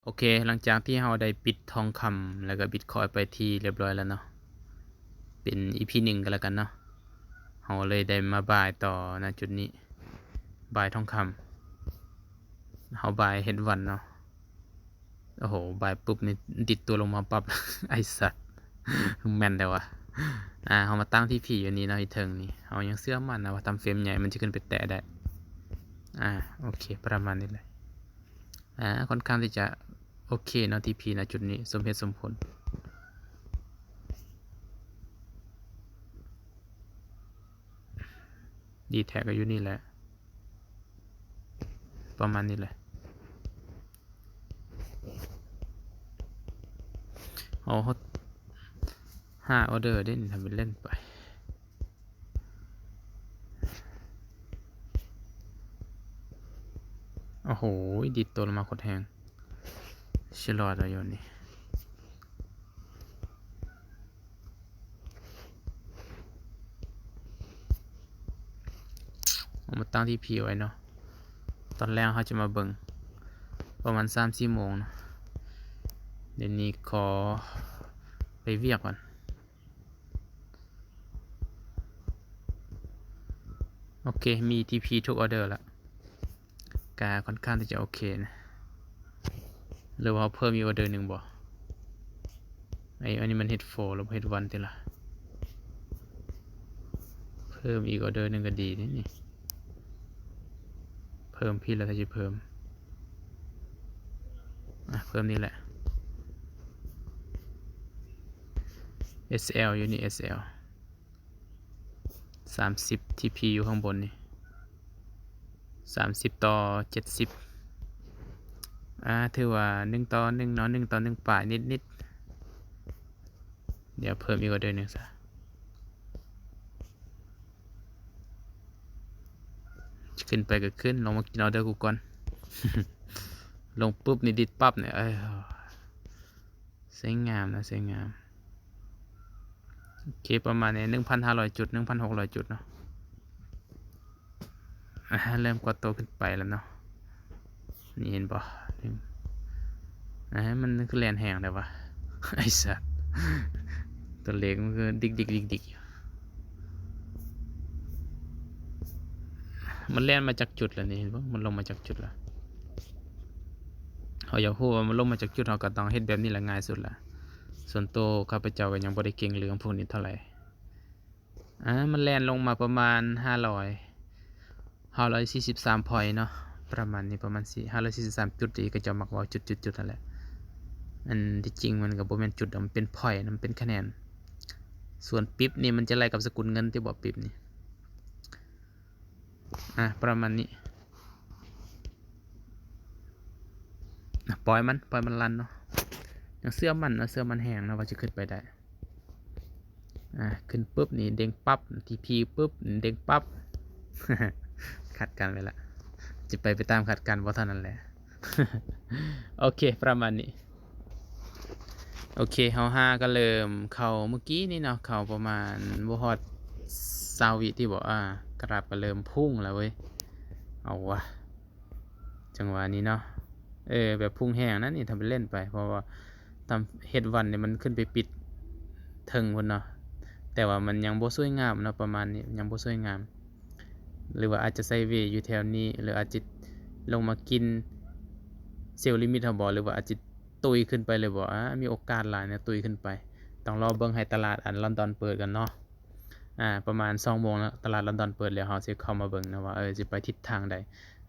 ອເຄ ຫຼັງຈາກທີ່ເຮົາໄດ້ປິດທອງຄຳ ແລ້ວກໍບິດຄອຍໄປທີ່ຮຽບຮ້ອຍແລ້ວເນາະ ເປັນອີພີໜຶ່ງກໍແລ້ວກັນເນາະ ເຮົາເລີຍໄດ້ມາບາຍຕໍ່ນະຈຸດນີ້ ບາຍທອງຄຳ ເຮົາບາຍເຮັດວັນເນາະ ໂອ້ໂຫ ບາຍປຸບນີ້ດີດຕົວລົງມາປັບ ໄອ້ສັດ ແມ່ນແທ້ວະ ອ່າ ເຮົາມາຕັ້ງທີພີຢູ່ນີ້ເນາະ ຢູ່ເທິງນີ້ ເຮົາຍັງເຊື່ອໝັ້ນນະວ່າທຳເຟຣມໃຫຍ່ມັນຈະຂຶ້ນໄປແຕະໄດ້ ອ່າ ໂອເຄ ປະມານນີ້ແຫຼະ ອ່າ ຂ້ອນຂ້າງທີ່ຈະໂອເຄເນາະ ທີພີນະຈຸດນີ້ ສົມເຫດສົມຜົນ ດີແທັກກໍຢູ່ນີ້ແຫຼະ ປະມານນີ້ແຫຼະ ເອົາ ຫ້າອອເດີເດ້ນີ້ ທຳເປັນເລ່ນໄປ ໂອ້ໂຫ ດີດໂຕລົງມາໂຄດແຮງ ຊິລອດແລ້ວຢູ່ນີ້ ເອົາມາຕັ້ງທີພີໄວ້ເນາະ ຕອນແລງເຮົາຈະມາເບິ່ງ ປະມານສາມສີ່ໂມງເນາະ ດຽວນີ້ຂໍໄປວຽກກ່ອນ ໂອເຄ ມີທີພີທຸກອອເດີລະ ກະຂ້ອນຂ້າງທີ່ຈະໂອເຄນະ ຫຼືວ່າເຮົາເພີ່ມອີກອອເດີໜຶ່ງບໍ່ ໄອ້ ອັນນີ້ມັນເຮັດໂຟ ແລ້ວບໍ່ເຮັດວັນຕິລະ ເພີ່ມອີກອອເດີໜຶ່ງກໍດີເດນີ້ ເພີ່ມພີ້ແລ້ວ ຖ້າຊິເພີ່ມ ອ່ະ ເພີ່ມນີ້ແຫຼະ ເອສແອລ ຢູ່ນີ້ ເອສແອລ ສາມສິບ ທີພີຢູ່ຂ້າງບົນນີ້ ສາມສິບຕໍ່ເຈັດສິບ ອ່າ ຖືວ່າໜຶ່ງຕໍ່ໜຶ່ງເນາະ ໜຶ່ງຕໍ່ໜຶ່ງປາຍນິດໆ ດຽວເພີ່ມອີກອອເດີໜຶ່ງຊະ ຂຶ້ນໄປກໍຂຶ້ນ ລົງມາກິນອອເດີກູກ່ອນ ລົງປຶບນີ້ ດິດປັບນີ້ ເອີ ສວຍງາມນະ ສວຍງາມ ໂອເຄ ປະມານນີ້ ໜຶ່ງພັນຫ້າຮ້ອຍຈຸດ ໜຶ່ງພັນຫົກຮ້ອຍຈຸດເນາະ ອ່າ ເລີ່ມກວດໂຕຂຶ້ນໄປແລ້ວເນາະ ນີ້ເຫັນບໍ່ ອ່າ ມັນຄືແລ່ນແຮງແທ້ວະ ໄອ້ສັດ ຕົວເລກມັນຄືດິກໆໆໆ ມັນແລ່ນມາຈາກຈຸດແລ້ວນີ້ ເຫັນບໍ່ ມັນລົງມາຈາກຈຸດແລ້ວ ເຮົາຢາກຮູ້ວ່າມັນລົງມາຈາກຈຸດ ເຮົາກໍຕ້ອງເຮັດແບບນີ້ລະ ງ່າຍສຸດລະ ສ່ວນໂຕຂ້າພະເຈົ້າກໍຍັງບໍ່ໄດ້ເກັ່ງເລື່ອງພວກນີ້ເທົ່າໃດ ອ່າ ມັນແລ່ນລົງມາປະມານຫ້າຮ້ອຍ ຫ້າຮ້ອຍສີ່ສິບສາມພອຍເນາະ ປະມານນີ້ ປະມານສີ່ ຫ້າຮ້ອຍສີ່ສິບສາມຈຸດ ທີ່ເຂົາເຈົ້າມັກເວົ້າ ຈຸດໆໆ ຫັ້ນແຫຼະ ອັນທີ່ຈິງມັນກໍບໍ່ແມ່ນຈຸດດອກ ມັນເປັນພອຍ ມັນເປັນຄະແນນ ສ່ວນປິບນີ້ມັນຈະໄລ່ກັບສະກຸນເງິນຕິ ບໍ່ປິບນີ້ ອ່າ ປະມານນີ້ ອ່າ ປ່ອຍມັນ ປ່ອຍມັນລັນເນາະ ຍັງເຊື່ອໝັ້ນເນາະ ເຊື່ອໝັ້ນແຮງເນາະ ວ່າຈະຂຶ້ນໄປໄດ້ ອ່າ ຂຶ້ນປຶບນີ້ເດ້ງປັບ ທີພີປຶບເດ້ງປັບ ຄາດການໄວ້ລະ ຈະໄປ ໄປຕາມຄາດການບໍ່ເທົ່ານັ້ນແຫຼະ ໂອເຄ ປະມານນີ້ ໂອເຄ ເຮົາຫາກໍເລີ່ມເຂົ້າມື້ກີ້ນີ້ເນາະ ເຂົ້າປະມານບໍ່ຮອດຊາວວິຕິບໍ ອ່າ ກຣາບກໍເລີ່ມພຸ່ງແລ້ວເວີຍ ເອົາວະ ຈັງຫວະນີ້ເນາະ ເອີ ແບບພຸ່ງແຮງນະນີ້ ທຳເປັນເລ່ນໄປ ເພາະວ່າທຳເຮັດວັນນີ້ມັນຂຶ້ນໄປປິດເທິງພຸ້ນເນາະ ແຕ່ວ່າມັນຍັງບໍ່ສວຍງາມເນາະ ປະມານນີ້ ຍັງບໍ່ສວຍງາມ ຫຼືວ່າອາດຈະໄຊເວຢູ່ແຖວນີ້ ຫຼືອາດຈະລົງມາກິນເຊວລິມິດເຮົາບໍ ຫຼືວ່າອາດຈະຕຸຍຂຶ້ນໄປເລີຍບໍ ອາ ມີໂອກາດຫຼາຍນະ ຕຸຍຂຶ້ນໄປ ຕ້ອງລໍເບິ່ງໃຫ້ຕະຫຼາດອັນລອນດອນເປີດກ່ອນເນາະ ອາ ປະມານສອງໂມງເນາະ ຕະຫຼາດລອນດອນເປີດແລ້ວ ເຮົາຊິເຂົ້າມາເບິ່ງນະວ່າ ເອີ ຊິໄປທິດທາງໃດ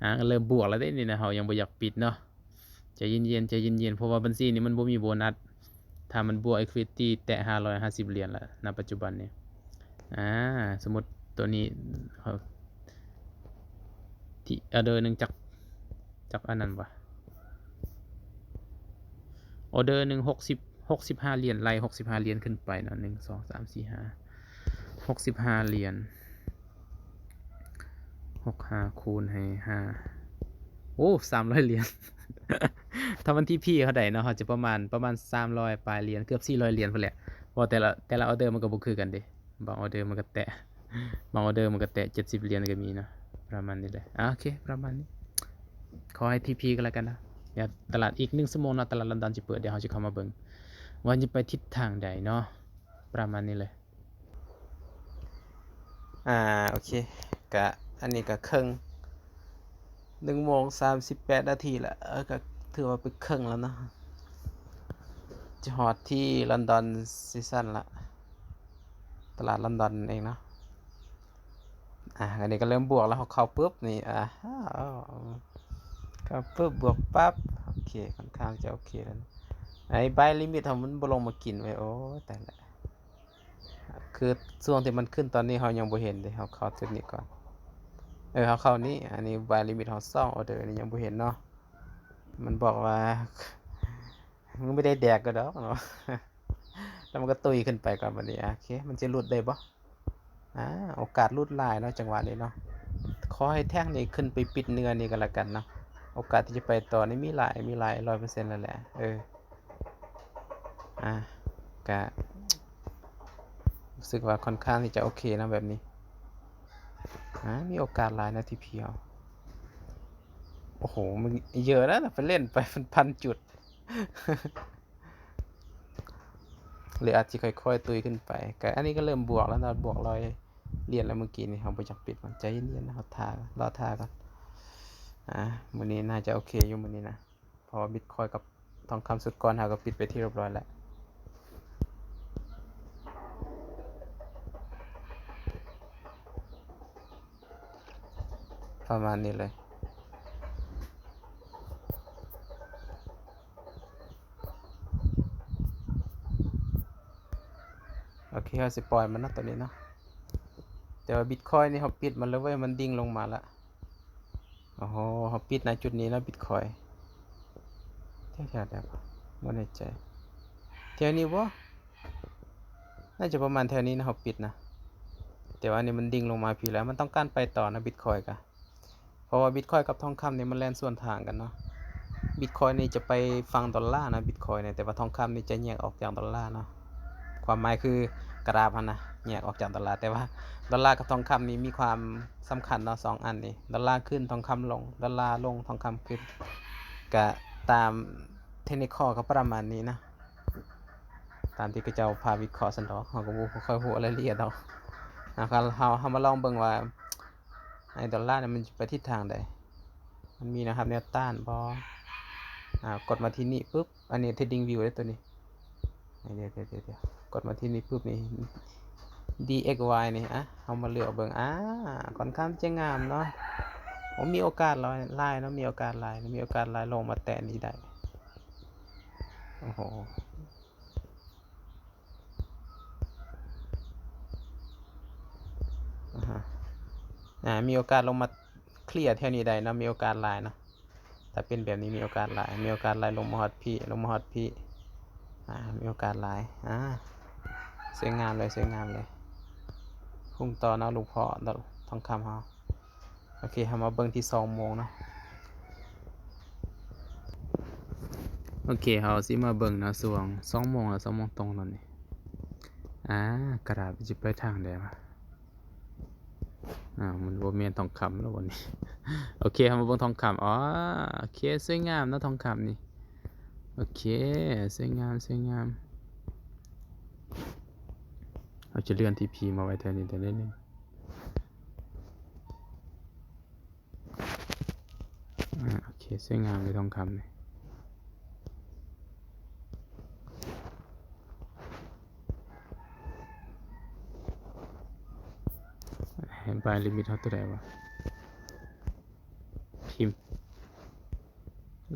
ອາ ເລີ່ມບວກແລ້ວເດ້ນີ້ນະ ເຮົາຍັງບໍ່ຢາກປິດເນາະ ໃຈເຢັນໆ ໃຈເຢັນໆ ເພາະວ່າບັນຊີນີ້ມັນບໍ່ມີໂບນັດ ຖ້າມັນບວກ equity ແຕະຫ້າຮ້ອຍຫ້າສິບຫຼຽນລະ ນະປັດຈຸບັນນີ້ ອາ ສົມມຸດໂຕນີ້ ເຮົາ ທີ່ order ໜຶ່ງຈັກ ຈັກອັນນັ້ນວະ order ໜຶ່ງ ຫົກສິບ ຫົກສິບຫ້າຫຼຽນ ໄລ່ຫົກສິບຫ້າຫຼຽນຂຶ້ນໄປເນາະ ໜຶ່ງ ສອງ ສາມ ສີ່ ຫ້າ ຫົກສິບຫ້າຫຼຽນ ຫົກ ຫ້າ ຄູນໃຫ້ ຫ້າ ໂອ້ ສາມຮ້ອຍຫຼຽນ ຖ້າມັນທີພີເທົ່າໃດເນາະ ເຮົາຈະປະມານ ປະມານສາມຮ້ອຍປາຍຫຼຽນ ເກືອບສີ່ຮ້ອຍຫຼຽນພຸ້ນແຫຼະ ເພາະວ່າແຕ່ລະ ແຕ່ລະ order ມັນກໍບໍ່ຄືກັນເດ້ ບາງ order ມັນກໍແຕະ ບາງ order ມັນກໍແຕະເຈັດສິບຫຼຽນກໍມີເນາະ ປະມານນີ້ແຫຼະ ອາ ໂອເຄ ປະມານນີ້ ຂໍໃຫ້ທີພີກໍແລ້ວກັນເນາະ ດຽວຕະຫຼາດອີກໜຶ່ງຊົ່ວໂມງເນາະ ຕະຫຼາດລອນດອນຈະເປີດ ດຽວເຮົາຈະເຂົ້າມາເບິ່ງວ່າມັນຈະໄປທິດທາງໃດເນາະ ປະມານນີ້ເລີຍ. ອ່າ ໂອເຄ ກະ ອັນນີ້ກະເຄິ່ງ ໜຶ່ງໂມງສາມສິບແປດນາທີລະ ເອີ ກະຖືວ່າເປັນເຄິ່ງແລ້ວເນາະ ຈະຮອດທີ່ລອນດອນສະເຊັນລະ ຕະຫຼາດລອນດອນເອງເນາະ. ອ່າ ອັນນີ້ກໍເລີ່ມບວກແລ້ວ ເຮົາເຂົ້າປຶບນີ້ ອ່າ ເຂົ້າປຶບບວກປັບ ໂອເຄ ຂ້ອນຂ້າງຈະໂອເຄແລ້ວ. ໄອ້ບາຍລິມິດເຮົາມັນບໍ່ລົງມາກິນເວີຍ ໂອ້ຍ ຕາຍລະ ຄືຊ່ວງທີ່ມັນຂຶ້ນຕອນນີ້ເຮົາຍັງບໍ່ເຫັນເດ້ ເຮົາເຂົ້າຈຸດນີ້ກ່ອນ ເອີ ເຮົາເຂົ້ານີ້ ອັນນີ້ບາຍລິມິດເຮົາສອງອໍເດີນີ້ຍັງບໍ່ເຫັນເນາະ ມັນບອກວ່າ ມຶງບໍ່ໄດ້ແດກກໍດອກເນາະ ແລ້ວມັນກໍຕຸຍຂຶ້ນໄປກ່ອນບັດນີ້ ໂອເຄ ມັນຈະຫຼຸດໄດ້ບໍ່? ອ່າ ໂອກາດຫຼຸດຫຼາຍເນາະ ຈັງຫວະນີ້ເນາະ ຂໍໃຫ້ແທ່ງນີ້ຂຶ້ນໄປປິດເໜືອນີ້ກໍແລ້ວກັນເນາະ ໂອກາດທີ່ຈະໄປຕໍ່ນີ້ມີຫຼາຍ ມີຫຼາຍ ຮ້ອຍເປີເຊັນແລ້ວແຫຼະ ເອີ ອ່າ ກະ ຮູ້ສຶກວ່າຂ້ອນຂ້າງທີ່ຈະໂອເຄນະແບບນີ້ ອ່າ ມີໂອກາດຫຼາຍນະ ທີພີ ເຮົາ ໂອ້ໂຫ ມັນເຢີະແລ້ວນະ ໄປເລ່ນໄປເປັນພັນຈຸດ ຫຼືອາດຊິຄ່ອຍໆຕຸຍຂຶ້ນໄປ ກະອັນນີ້ກໍເລີ່ມບວກແລ້ວນະ ບວກຮ້ອຍຫຼຽນແລ້ວ ມື້ກີ້ນີ້ເຮົາບໍ່ຢາກປິດມັນ ໃຈເຢັນໆ ເຮົາຖ້າ ລໍຖ້າກ່ອນ ອ່າ ມື້ນີ້ໜ້າຈະໂອເຄຢູ່ມື້ນີ້ນະ ເພາະວ່າບິດຄອຍກັບທອງຄຳຊຸດກ່ອນ ເຮົາກໍປິດໄປທີ່ຮຽບຮ້ອຍແລ້ວ ປະມານນີ້ເລີຍ ໂອເຄ ເຮົາຊິປ່ອຍມັນເນາະ ໂຕນີ້ເນາະ ແຕ່ວ່າບິດຄອຍນີ້ເຮົາປິດມັນແລ້ວເວີຍ ມັນດິ່ງລົງມາລະ ໂອ້ໂຫ ເຮົາປິດນະ ຈຸດນີ້ນະ ບິດຄອຍ ແຖວໆໃດວະ ບໍ່ແນ່ໃຈ ແຖວນີ້ບໍ່? ໜ້າຈະປະມານແຖວນີ້ນະ ເຮົາປິດນະ ແຕ່ວ່າອັນນີ້ມັນດິ່ງລົງມາພີ້ແລ້ວ ມັນຕ້ອງການໄປຕໍ່ນະ ບິດຄອຍກະ ເພາະວ່າບິດຄອຍກັບທອງຄຳນີ້ມັນແລ່ນສວນທາງກັນເນາະ ບິດຄອຍນີ້ຈະໄປຝັ່ງດອນລານະ ບິດຄອຍນີ້ ແຕ່ວ່າທອງຄຳນີ້ຈະແຍກອອກຈາກດອນລາເນາະ ຄວາມໝາຍຄືກຣາຟຫັ້ນນະ ແຍກອອກຈາກດອນລາ ແຕ່ວ່າດອນລາກັບທອງຄຳນີ້ມີຄວາມສຳຄັນເນາະ ສອງອັນນີ້ ດອນລາຂຶ້ນ ທອງຄຳລົງ ດອນລາລົງ ທອງຄຳຂຶ້ນ ກະຕາມເທັກນິກຄໍກໍປະມານນີ້ນະ ຕາມທີ່ເຂົາເຈົ້າພາວິເຄາະຊັ້ນດອກ ເຮົາກໍບໍ່ຄ່ອຍຮູ້ລາຍລະອຽດດອກ ເຮົາ ເຮົາ ເຮົາມາລອງເບິ່ງວ່າ ໄອ້ດອນລານີ້ມັນຈະໄປທິດທາງໃດ ມັນມີແນວຮັບແນວຕ້ານບໍ່ ອ່າ ກົດມາທີ່ນີ້ປຶບ ອັນນີ້ Trading View ເດ້ ໂຕນີ້ ດຽວໆໆ ກົດມາທີ່ນີ້ປຶບນີ້ ດີເອັກວາຍນີ້ ອ່ະ ເຮົາມາເລືອກເບິ່ງ ອ່າ ຂ້ອນຂ້າງຈະງາມເນາະ ໂອ້ ມີໂອກາດຫຼາຍເນາະ ມີໂອກາດຫຼາຍ ມີໂອກາດຫຼາຍ ລົງມາແຕະນີ້ໄດ້ ໂອ້ໂຫ ອ່າຮະ ອ່າ ມີໂອກາດລົງມາເຄລຍແຖວນີ້ໄດ້ເນາະ ມີໂອກາດຫຼາຍເນາະ ຖ້າເປັນແບບນີ້ມີໂອກາດຫຼາຍ ມີໂອກາດຫຼາຍ ລົງມາຮອດພີ້ ລົງມາຮອດພີ້ ອ່າ ມີໂອກາດຫຼາຍ ອ່າ ສວຍງາມເລີຍ ສວຍງາມເລີຍ ພຸ່ງຕໍ່ເນາະ ລູກພໍ່ທອງຄຳເຮົາ. ໂອເຄ ເຮົາມາເບິ່ງທີ່ສອງໂມງເນາະ ໂອເຄ ເຮົາຊິມາເບິ່ງເນາະ ຊ່ວງສອງໂມງແລ້ວ ສອງໂມງຕົງຕອນນີ້ ອ່າ ກຣາຟຊິໄປທາງໃດວະ ອ້າວ ມັນບໍ່ແມ່ນທອງຄຳແລ້ວບໍນີ້ ໂອເຄ ເຮົາມາເບິ່ງທອງຄຳ ອໍ ໂອເຄ ສວຍງາມເນາະ ທອງຄຳນີ້ ໂອເຄ ສວຍງາມ ສວຍງາມ ເຮົາຈະເລື່ອນທີພີມາໄວ້ແຖວນີ້ໄດ້ໜ້ອຍໜຶ່ງ ອ່າ ໂອເຄ ສວຍງາມເລີຍທອງຄຳນີ້ ໃຫ້ບາຍລິມິດເຮົາຕົວໃດວະ ພິມ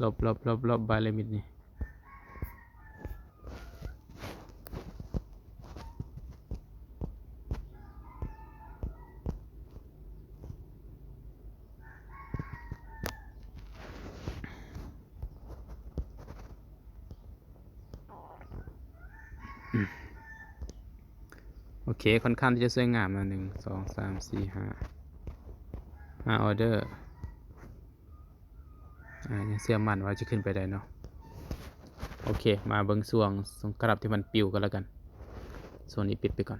ລົບ ລົບ ລົບ ລົບ ບາຍລິມິດນີ້ ໂອເຄ ຂ້ອນຂ້າງທີ່ຈະສວຍງາມເນາະ ໜຶ່ງ ສອງ ສາມ ສີ່ ຫ້າ ຫ້າອໍເດີ ອ່າ ຍັງເຊື່ອໝັ້ນວ່າຈະຂຶ້ນໄປໄດ້ເນາະ ໂອເຄ ມາເບິ່ງຊ່ວງ ຊ່ວງກຣາຟທີ່ມັນປິວກັນແລ້ວກັນ ຊ່ວງນີ້ປິດໄປກ່ອນ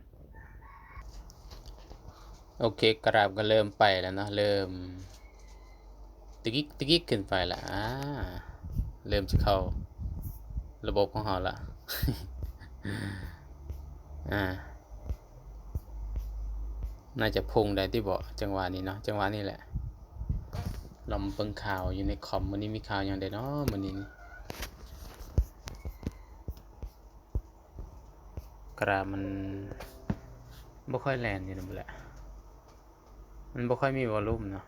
ໂອເຄ ກຣາຟກໍເລີ່ມໄປແລ້ວເນາະ ເລີ່ມ ຕະກິກ ຕະກິກຂຶ້ນໄປລະ ອ່າ ເລີ່ມຈະເຂົ້າລະບົບຂອງເຮົາລະ ອ່າ ໜ້າຈະພຸ່ງໄດ້ຕິເບາະ ຈັງຫວະນີ້ເນາະ ຈັງຫວະນີ້ແຫຼະ. ລອງເບິ່ງຂ່າວຢູ່ໃນຄອມ ມື້ນີ້ມີຂ່າວຫຍັງແດ່ເນາະ ມື້ນີ້ນີ້. ກຣາຟມັນບໍ່ຄ່ອຍແລ່ນຢູ່ນຳແຫຼະ ມັນບໍ່ຄ່ອຍມີວອລຸມເນາະ.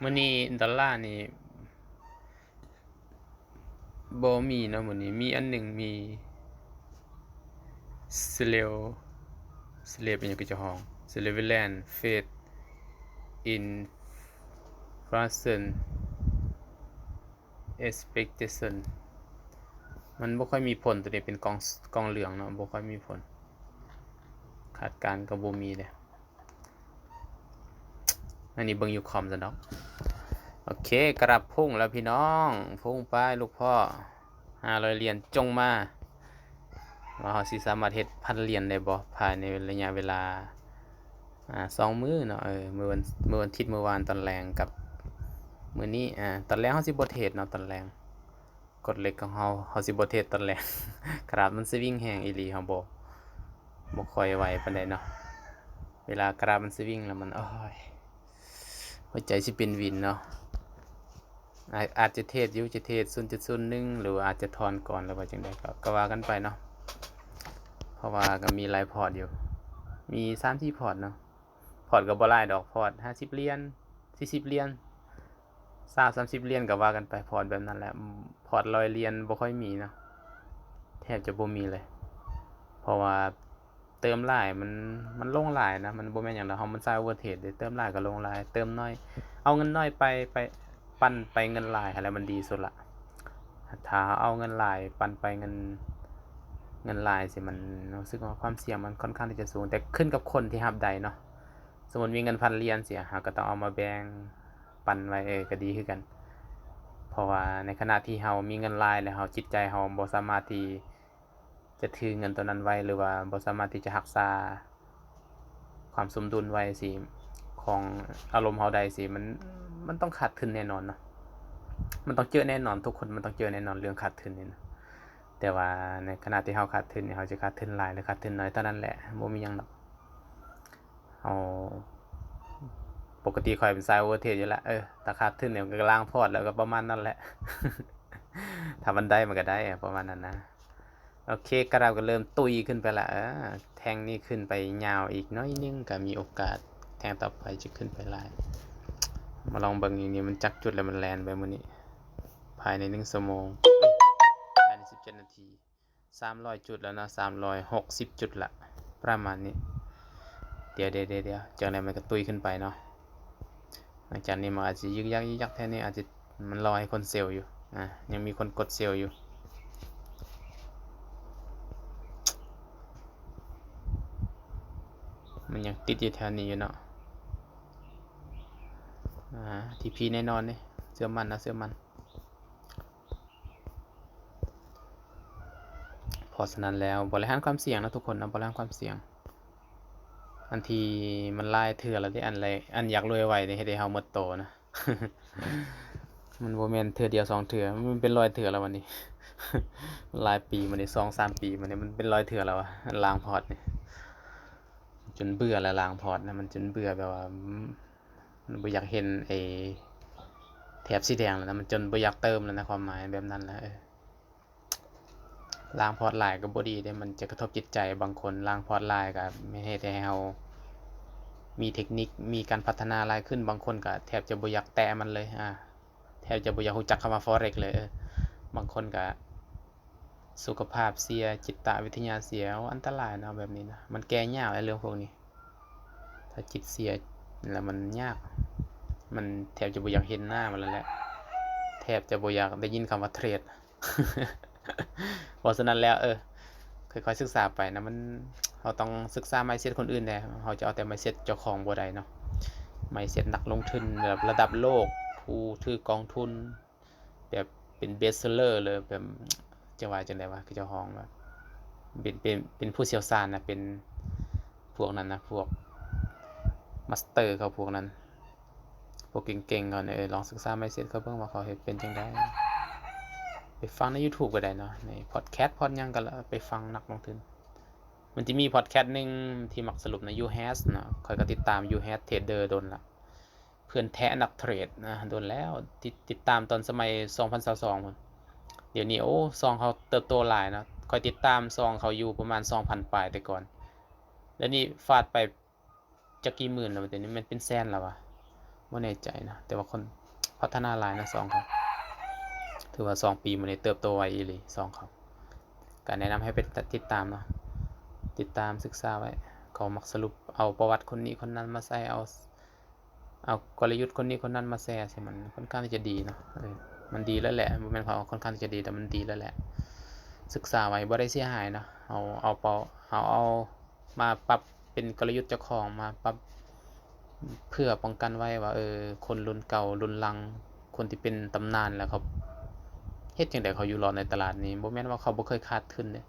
ມື້ນີ້ດອນລານີ້ບໍ່ມີເນາະ ມື້ນີ້ມີອັນໜຶ່ງ ມີ Cele- Cele- ອີ່ຫຍັງກໍຈະຮ້ອງ Celebrant Faith in Frozen Expectation ມັນບໍ່ຄ່ອຍມີຜົນ ໂຕນີ້ເປັນກ່ອງ ກ່ອງເຫຼືອງເນາະ ບໍ່ຄ່ອຍມີຜົນ ຄາດການກໍບໍ່ມີເດ້. ອັນນີ້ເບິ່ງຢູ່ຄອມຊັ້ນດອກ. ໂອເຄ ກຣາຟພຸ່ງແລ້ວພີ່ນ້ອງ ພຸ່ງໄປລູກພໍ່ ຫ້າຮ້ອຍຫຼຽນຈົ່ງມາ ວ່າເຮົາຊິສາມາດເຮັດພັນຫຼຽນໄດ້ບໍ່ ພາຍໃນໄລຍະເວລາ ອ່າ ສອງມື້ເນາະ. ເອີ ມື້ວັນ ມື້ວັນທິດ ມື້ວານຕອນແລງກັບມື້ນີ້ ອ່າ ຕອນແລງເຮົາຊິບໍ່ເທຣດເນາະ ຕອນແລງ ກົດເຫຼັກຂອງເຮົາ ເຮົາຊິບໍ່ເທຣດຕອນແລງ ກຣາຟມັນສະວິງແຮງອີ່ຫຼີ ເຮົາບໍ່ ບໍ່ຄ່ອຍໄຫວປານໃດເນາະ. ເວລາກຣາຟມັນສະວິງແລ້ວມັນ ໂອ້ຍ ຫົວໃຈຊິເປັນວິນເນາະ. ອາ ອາດຈະເທຣດຢູ່ ຈະເທຣດສູນຈຸດສູນໜຶ່ງ ຫຼືວ່າອາດຈະຖອນກ່ອນ ຫຼືວ່າຈັ່ງໃດ ກໍ ກໍວ່າກັນໄປເນາະ ເພາະວ່າກໍມີຫຼາຍພອດຢູ່ ມີສາມສີ່ພອດເນາະ. ພອດກໍບໍ່ຫຼາຍດອກ ພອດຫ້າສິບຫຼຽນ ສີ່ສິບຫຼຽນ ຊາວສາມສິບຫຼຽນກໍວ່າກັນໄປ ພອດແບບນັ້ນແຫຼະ. ພອດຮ້ອຍຫຼຽນບໍ່ຄ່ອຍມີເນາະ ແທບຈະບໍ່ມີເລີຍ ເພາະວ່າເຕີມຫຼາຍມັນ ມັນລົງຫຼາຍນະ ມັນບໍ່ແມ່ນຫຍັງດອກ ເຮົາມັນສາຍໂອເວີເທຣດເດ້ ເຕີມຫຼາຍກໍລົງຫຼາຍ ເຕີມໜ້ອຍ ເອົາເງິນໜ້ອຍໄປ ໄປ ປັ່ນໄປເງິນຫຼາຍຫັ້ນແຫຼະ ມັນດີສຸດລະ. ຖ້າເອົາເງິນຫຼາຍປັ່ນໄປເງິນ ເງິນຫຼາຍຊີ້ ມັນຮູ້ສຶກວ່າຄວາມສ່ຽງມັນຄ່ອນຂ້າງທີ່ຈະສູງ ແຕ່ຂຶ້ນກັບຄົນທີ່ຮັບໄດ້ເນາະ. ສົມມຸດມີເງິນພັນຫຼຽນຊີ້ ເຮົາກໍຕ້ອງເອົາມາແບ່ງປັນໄວ້ ເອີ ກໍດີຄືກັນ ເພາະວ່າໃນຂະນະທີ່ເຮົາມີເງິນຫຼາຍແລ້ວ ເຮົາ ຈິດໃຈເຮົາບໍ່ສາມາດທີ່ຈະຖືເງິນໂຕນັ້ນໄວ້ ຫຼືວ່າບໍ່ສາມາດທີ່ຈະຮັກສາຄວາມສົມດຸນໄວ້ຊີ້ ຂອງອາລົມເຮົາໄດ້ຊີ້ ມັນ ມັນຕ້ອງຂາດທຶນແນ່ນອນເນາະ ມັນຕ້ອງເຈີແນ່ນອນ ທຸກຄົນມັນຕ້ອງເຈີແນ່ນອນເລື່ອງຂາດທຶນນີ້ນະ. ແຕ່ວ່າໃນຂະນະທີ່ເຮົາຂາດທຶນນີ້ ເຮົາຈະຂາດທຶນຫຼາຍ ຫຼື ຂາດທຶນໜ້ອຍເທົ່ານັ້ນແຫຼະ ບໍ່ມີຫຍັງດອກ. ເຮົາ ປົກກະຕິຂ້ອຍເປັນສາຍໂອເວີເທຣດຢູ່ແລ້ວ ເອີ ຖ້າຂາດທຶນນີ້ກໍລ້າງພອດ ແລ້ວກໍປະມານນັ້ນແຫຼະ ຖ້າມັນໄດ້ມັນກໍໄດ້ ປະມານນັ້ນນະ. ໂອເຄ ກຣາຟກໍເລີ່ມຕຸ້ຍຂຶ້ນໄປລະ ເອີ ແທ່ງນີ້ຂຶ້ນໄປຍາວອີກໜ້ອຍໜຶ່ງ ກໍມີໂອກາດແທ່ງຕໍ່ໄປຈະຂຶ້ນໄປຫຼາຍ. ມາລອງເບິ່ງອີກນີ້ ມັນຈັກຈຸດແລ້ວ ມັນແລ່ນໄປມື້ນີ້ ພາຍໃນໜຶ່ງຊົ່ວໂມງ ພາຍໃນສິບເຈັດນາທີ ສາມຮ້ອຍຈຸດແລ້ວເນາະ ສາມຮ້ອຍຫົກສິບຈຸດລະ ປະມານນີ້. ດຽວໆໆ ຈັ່ງໃດມັນກໍຕຸ້ຍຂຶ້ນໄປເນາະ. ຫຼັງຈາກນີ້ມັນອາດຈະຍຶກຍັກຍຶກຍັກແຖວນີ້ ອາດຈະ ມັນລໍໃຫ້ຄົນເຊວຢູ່ ອາ ຍັງມີຄົນກົດເຊວຢູ່ ມັນຍັງຕິດຢູ່ແຖວນີ້ຢູ່ເນາະ. ອາ ທີພີແນ່ນອນເດ້ ເຊື່ອໝັ້ນນະ ເຊື່ອໝັ້ນ. ເພາະສະນັ້ນແລ້ວ ບໍລິຫານຄວາມສ່ຽງນະທຸກຄົນນະ ບໍລິຫານຄວາມສ່ຽງ. ອັນທີ່ມັນຫຼາຍເທື່ອແລ້ວເດ້ ອັນແລກ ອັນຢາກລວຍໄວນີ້ເຮັດໃຫ້ເຮົາໝົດໂຕນະ ມັນບໍ່ແມ່ນເທື່ອດຽວສອງເທື່ອ ມັນເປັນຮ້ອຍເທື່ອແລ້ວບັດນີ້ ຫຼາຍປີມານີ້ ສອງສາມປີມານີ້ ມັນເປັນຮ້ອຍເທື່ອແລ້ວວະ ອັນລ້າງພອດນີ້ ຈົນເບື່ອແລ້ວ ລ້າງພອດນະ ມັນຈົນເບື່ອ ແບບວ່າ ມັນບໍ່ຢາກເຫັນໄອ້ແຖບສີແດງແລ້ວນະ ມັນຈົນບໍ່ຢາກເຕີມແລ້ວນະ ຄວາມໝາຍແບບນັ້ນນະ ເອີ. ລ້າງພອດຫຼາຍກໍບໍ່ດີເດ້ ມັນຈະກະທົບຈິດໃຈ. ບາງຄົນລ້າງພອດຫຼາຍກໍເຮັດໃຫ້ເຮົາມີເທັກນິກ ມີການພັດທະນາຫຼາຍຂຶ້ນ. ບາງຄົນກໍແທບຈະບໍ່ຢາກແຕະມັນເລີຍ ອາ ແທບຈະບໍ່ຢາກຮູ້ຈັກຄຳວ່າ Forex ເລີຍ. ເອີ ບາງຄົນກໍສຸຂະພາບເສຍ, ຈິດຕະວິທະຍາເສຍ. ໂອ້ ອັນຕະລາຍເນາະ ແບບນີ້ນະ. ມັນແກ້ຍາກເດ້ເລື່ອງພວກນີ້. ຖ້າຈິດເສຍແລ້ວມັນຍາກ. ມັນແທບຈະບໍ່ຢາກເຫັນໜ້າມັນແລ້ວແຫຼະ. ແທບຈະບໍ່ຢາກໄດ້ຍິນຄຳວ່າເທຣດ. ເພາະສະນັ້ນແລ້ວ ເອີ ຄ່ອຍໆສຶກສາໄປນະ ມັນ ເຮົາຕ້ອງສຶກສາ mindset ຄົນອື່ນແດ່ ເຮົາຈະເອົາແຕ່ mindset ເຈົ້າຂອງບໍ່ໄດ້ເນາະ. mindset ນັກລົງທຶນແບບລະດັບໂລກ ຜູ້ຖືກອງທຶນ ແບບເປັນ best seller ເລີຍ ແບບ ຈະວ່າຈັ່ງໃດວະ ຄືເຈົ້າຂອງແບບ ເປັນ ເປັນ ເປັນຜູ້ຊ່ຽວຊານນະ ເປັນ ພວກນັ້ນນະ ພວກມາສເຕີເຂົາພວກນັ້ນ ພວກເກັ່ງໆເຂົານີ້ ເອີ ລອງສຶກສາ mindset ເຂົາເບິ່ງວ່າເຂົາເຮັດເປັນຈັ່ງໃດ. ໄປຟັງໃນ YouTube ກໍໄດ້ເນາະ ໃນ podcast ພອດຫຍັງກໍລະ ໄປຟັງນັກລົງທຶນ. ມັນຈະມີ podcast ໜຶ່ງທີ່ມັກສະຫຼຸບໃນ Yuhas ເນາະ ຂ້ອຍກໍຕິດຕາມ Yuhas Trader ດົນລະ. ເພື່ອນແທ້ນັກເທຣດນະ ດົນແລ້ວ ຕິດ ຕິດຕາມຕອນສະໄໝສອງພັນຊາວສອງພຸ້ນ. ດຽວນີ້ ໂອ້ ຊ່ອງເຂົາເຕີບໂຕຫຼາຍເນາະ. ຂ້ອຍຕິດຕາມຊ່ອງເຂົາຢູ່ປະມານສອງພັນປາຍແຕ່ກ່ອນ. ດຽວນີ້ຟາດໄປຈັກກີ່ໝື່ນແລ້ວ ດຽວນີ້ແມ່ນເປັນແສນແລ້ວວະ ບໍ່ແນ່ໃຈນະ. ແຕ່ວ່າຄົນພັດທະນາຫຼາຍນະຊ່ອງເຂົາ. ຖືວ່າສອງປີມານີ້ເຕີບໂຕໄວອີ່ຫຼີຊ່ອງເຂົາ. ກໍແນະນຳໃຫ້ໄປຕິດຕາມເນາະ ຕິດຕາມສຶກສາໄວ້. ເຂົາມັກສະຫຼຸບເອົາປະຫວັດຄົນນີ້ຄົນນັ້ນມາໃສ່ ເອົາ ເອົາກົນລະຍຸດຄົນນີ້ຄົນນັ້ນມາແຊໃສ່ ມັນຄ່ອນຂ້າງທີ່ຈະດີເນາະ. ເອີ ມັນດີແລ້ວແຫຼະ ບໍ່ແມ່ນເຂົາຄ່ອນຂ້າງທີ່ຈະດີ ແຕ່ມັນດີແລ້ວແຫຼະ. ສຶກສາໄວ້ ບໍ່ໄດ້ເສຍຫາຍເນາະ. ເຮົາເອົາເປົາ ເຮົາເອົາມາປັບເປັນກົນລະຍຸດເຈົ້າຂອງ ມາປັບເພື່ອປ້ອງກັນໄວ້ວ່າ ເອີ ຄົນລຸ້ນເກົ່າລຸ້ນຫຼັງ ຄົນທີ່ເປັນຕຳນານແລ້ວ ເຂົາເຮັດຈັ່ງໃດເຂົາຢູ່ລອດໃນຕະຫຼາດນີ້. ບໍ່ແມ່ນວ່າເຂົາບໍ່ເຄີຍຂາດທຶນເດ້.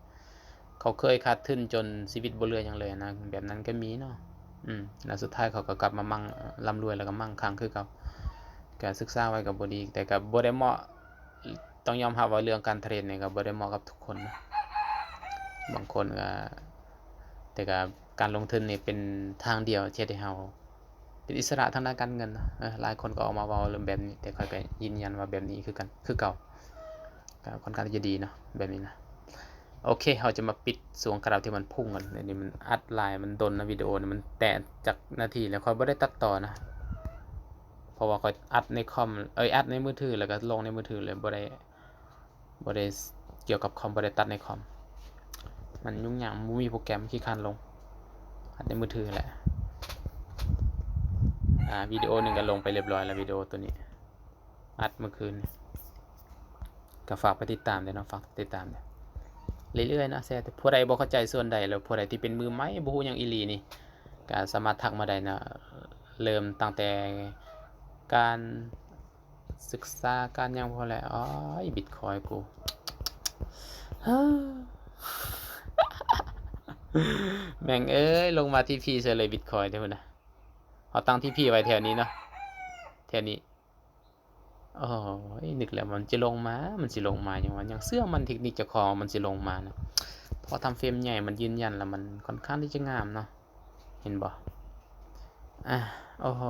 ເຂົາເຄີຍຂາດທຶນຈົນຊີວິດບໍ່ເຫຼືອຫຍັງເລີຍນະ ແບບນັ້ນກໍມີເນາະ. ອືມ ແລ້ວສຸດທ້າຍເຂົາກໍກັບມາມັ່ງ ລ່ຳລວຍ ແລ້ວກໍມັ່ງຄັ່ງຄືເກົ່າ. ກໍສຶກສາໄວ້ກໍບໍ່ດີ ແຕ່ກໍບໍ່ໄດ້ເໝາະ ຕ້ອງຍອມຮັບວ່າເລື່ອງການເທຣດນີ້ກໍບໍ່ໄດ້ເໝາະກັບທຸກຄົນນະ. ບາງຄົນກໍ ແຕ່ກໍການລົງທຶນນີ້ເປັນທາງດຽວທີ່ເຮັດໃຫ້ເຮົາ ເປັນອິດສະຫຼະທາງດ້ານການເງິນເນາະ. ເອີ ຫຼາຍຄົນກໍອອກມາເວົ້າເລື່ອງແບບນີ້ ແຕ່ຂ້ອຍກໍຢືນຢັນວ່າແບບນີ້ຄືກັນ ຄືເກົ່າ ກໍຄ່ອນຂ້າງທີ່ຈະດີເນາະ ແບບນີ້ນະ. ໂອເຄ ເຮົາຈະມາປິດຊ່ວງກະດາບທີ່ມັນພຸ່ງກັນ. ອັນນີ້ມັນອັດຫຼາຍ ມັນດົນນະ ວິດີໂອນີ້ມັນແຕະຈັກນາທີແລ້ວ. ຂ້ອຍບໍ່ໄດ້ຕັດຕໍ່ນະ ເພາະວ່າຂ້ອຍອັດໃນຄອມ ເອີຍ ອັດໃນມືຖື ແລ້ວກໍລົງໃນມືຖືເລີຍ ບໍ່ໄດ້ ບໍ່ໄດ້ກ່ຽວກັບຄອມ ບໍ່ໄດ້ຕັດໃນຄອມ ມັນຫຍຸ້ງຍາກ ບໍ່ມີໂປຣແກຣມ ຂີ້ຄ້ານລົງ. ອັດໃນມືຖືແຫຼະ. ອາ ວິດີໂອໜຶ່ງກໍລົງໄປລຽບຮ້ອຍແລ້ວ ວິດີໂອໂຕນີ້ ອັດມື້ຄືນ. ກໍຝາກໄປຕິດຕາມເດ້ເນາະ ຝາກຕິດຕາມເດ້ ເລື້ອຍໆເນາະ. ແຊ ຜູ້ໃດບໍ່ເຂົ້າໃຈສ່ວນໃດ ຫຼືຜູ້ໃດທີ່ເປັນມືໃໝ່ ບໍ່ຮູ້ຫຍັງອີ່ຫຼີນີ້ ກໍສາມາດທັກມາໄດ້ເນາະ. ເລີ່ມຕັ້ງແຕ່ການ ສຶກສາການຫຍັງພໍແລ້ວ. ໂອ້ຍ ບິດຄອຍກູ ແມ່ງເອີຍ ລົງມາທີພີເສຍເລີຍ ບິດຄອຍເດ້ພຸ້ນນະ. ເຮົາຕັ້ງທີພີໄວ້ແຖວນີ້ເນາະ ແຖວນີ້. ໂອ້ຍ ນຶກແລ້ວມັນຈະລົງມາ ມັນຊິລົງມາຫຍັງວະ ຍັງເຊື່ອໝັ້ນເທັກນິກເຈົ້າຂອງວ່າມັນຊິລົງມານະ. ພໍທຳເຟຣມໃຫຍ່ ມັນຢືນຢັນແລ້ວ ມັນຄ່ອນຂ້າງທີ່ຈະງາມເນາະ. ເຫັນບໍ່? ອາ ໂອ້ໂຫ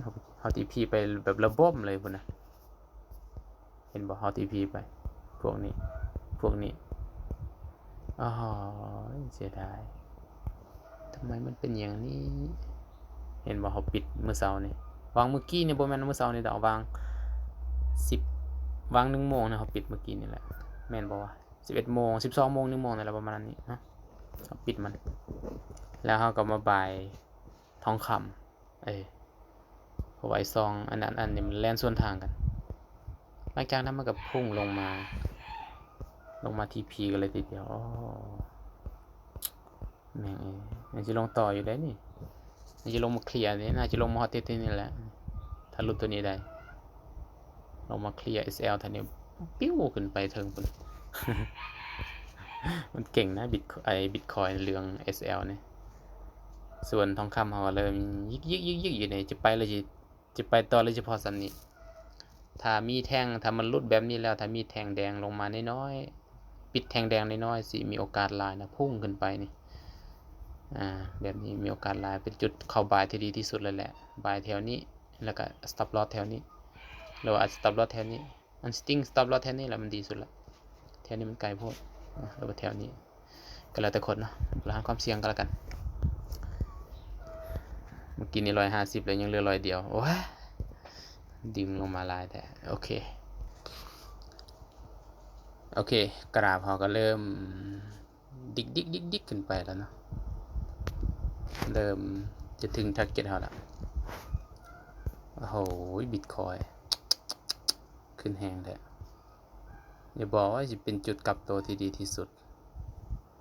ເຮົາ ເຮົາທີພີໄປແບບລະບົມເລີຍພຸ້ນນະ. ເຫັນບໍ່? ເຮົາທີພີໄປ ພວກນີ້ ພວກນີ້. ໂອ້ໂຫ ເສຍດາຍ ທຳໄມມັນເປັນຢ່າງນີ້? ເຫັນບໍ່? ເຮົາປິດມື້ເຊົ້ານີ້ ວາງມື້ກີ້ນີ້ ບໍ່ແມ່ນມື້ເຊົ້ານີ້ດອກ ວາງສິບ ວາງໜຶ່ງໂມງນະ ເຮົາປິດມື້ກີ້ນີ້ແຫຼະ ແມ່ນບໍ່ວະ? ສິບເອັດໂມງ ສິບສອງໂມງ ໜຶ່ງໂມງນີ້ແຫຼະ ປະມານນັ້ນນີ້ເນາະ. ເຮົາປິດມັນ ແລ້ວເຮົາກໍມາບາຍທອງຄຳ ເອີ ເພາະວ່າໄອ້ສອງອັນນັ້ນ ອັນນີ້ມັນແລ່ນສວນທາງກັນ. ຫຼັງຈາກນັ້ນມັນກໍພຸ່ງລົງມາ ລົງມາທີພີກັນເລີຍທີດຽວ. ໂອ້ ແມ່ງເອີຍ ຍັງຊິລົງຕໍ່ຢູ່ເດ້ນີ້ ຍັງຊິລົງມາເຄລຍນີ້ ໜ້າຈະລົງມາຮອດທີ່ນີ້ແຫຼະ ຖ້າຫຼຸດຕົວນີ້ໄດ້. ລົງມາເຄລຍ ເອສແອລ ແຖວນີ້ ປິວຂຶ້ນໄປເທິງພຸ້ນ. ມັນເກັ່ງນະ ບິດ ໄອ້ບິດຄອຍເລື່ອງ ເອສແອລ ນີ້. ສ່ວນທອງຄຳເຮົາກໍເລີ່ມຢິກໆໆໆຢູ່ນີ້ ຈະໄປແລ້ວຊິ ຈະໄປຕໍ່ ຫຼືຈະພໍສ່ຳນີ້? ຖ້າມີແທ່ງ ຖ້າມັນຫຼຸດແບບນີ້ແລ້ວ ຖ້າມີແທ່ງແດງລົງມານ້ອຍໆ ປິດແທ່ງແດງນ້ອຍໆ ຊິມີໂອກາດຫຼາຍນະ ພຸ່ງຂຶ້ນໄປນີ້. ອາ ແບບນີ້ມີໂອກາດຫຼາຍ ເປັນຈຸດເຂົ້າບາຍທີ່ດີທີ່ສຸດເລີຍແຫຼະ. ບາຍແຖວນີ້ ແລ້ວກໍ stop loss ແຖວນີ້ ຫຼືວ່າ stop loss ແຖວນີ້. ອັນ stop loss ແຖວນີ້ແຫຼະມັນດີສຸດລະ ແຖວນີ້ມັນໄກໂພດ ຫຼືວ່າແຖວນີ້ ກໍແລ້ວແຕ່ຄົນເນາະ ລະຫັງຄວາມສ່ຽງກໍແລ້ວກັນ. ເມື່ອກີ້ນີ້ຮ້ອຍຫ້າສິບແລ້ວ ຍັງເຫຼືອຮ້ອຍດຽວ ໂອ້ຍ ດຶງລົງມາຫຼາຍແທ້. ໂອເຄ ໂອເຄ ກຣາຟເຮົາກໍເລີ່ມ ດິກໆໆໆ ຂຶ້ນໄປແລ້ວເນາະ ເລີ່ມຈະເຖິງ target ເຮົາລະ. ໂອ້ໂຫ ບິດຄອຍຂຶ້ນແຮງແທ້ ຢ່າບອກວ່າຊິເປັນຈຸດກັບໂຕທີ່ດີທີ່ສຸດ